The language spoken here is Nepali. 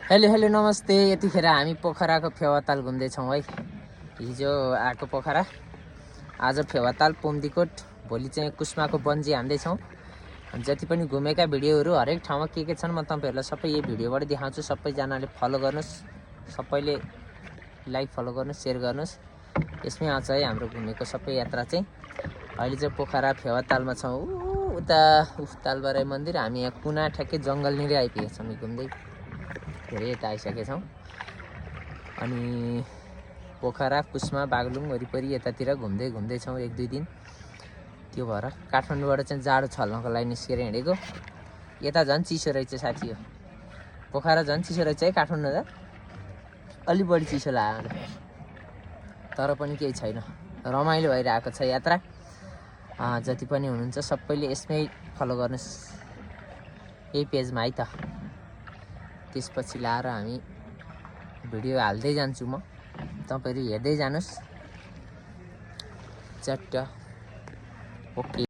हेलो नमस्ते। यतिखेर हामी पोखराको फेवाताल घुम्दैछौँ है। हिजो आएको पोखरा, आज फेवाताल पुम्दीकोट, भोलि चाहिँ कुस्माको बन्जी हान्दैछौँ। जति पनि घुमेका भिडियोहरू हरेक ठाउँमा के छन् म तपाईँहरूलाई सबै यही भिडियोबाट देखाउँछु। सबैजनाले फलो गर्नुहोस्, सबैले लाइक फलो गर्नुहोस्, सेयर गर्नुहोस्। यसमै आउँछ है हाम्रो घुमेको सबै यात्रा चाहिँ। अहिले चाहिँ पोखरा फेवातालमा छौँ। उता तालबारे मन्दिर, हामी यहाँ कुना ठ्याक्कै जङ्गलनिर आइपुगेका छौँ घुम्दै। धेरै यता आइसकेका छौँ अनि पोखरा, कुस्मा, बागलुङ वरिपरि यतातिर घुम्दैछौँ 1-2 दिन। त्यो भएर काठमाडौँबाट चाहिँ जाडो छल्नको लागि निस्केर हिँडेको। यता झन् चिसो रहेछ साथी, हो पोखरा झन् चिसो रहेछ है। काठमाडौँ त अलि बढी चिसो लाग्यो, तर पनि केही छैन, रमाइलो भइरहेको छ यात्रा। जति पनि हुनुहुन्छ सबैले यसमै फलो गर्नुहोस्, यही पेजमा है त। त्यसपछि लाएर हामी भिडियो हाल्दै जान्छु म, तपाईहरु हेर्दै जानुस् चट्ट। ओके।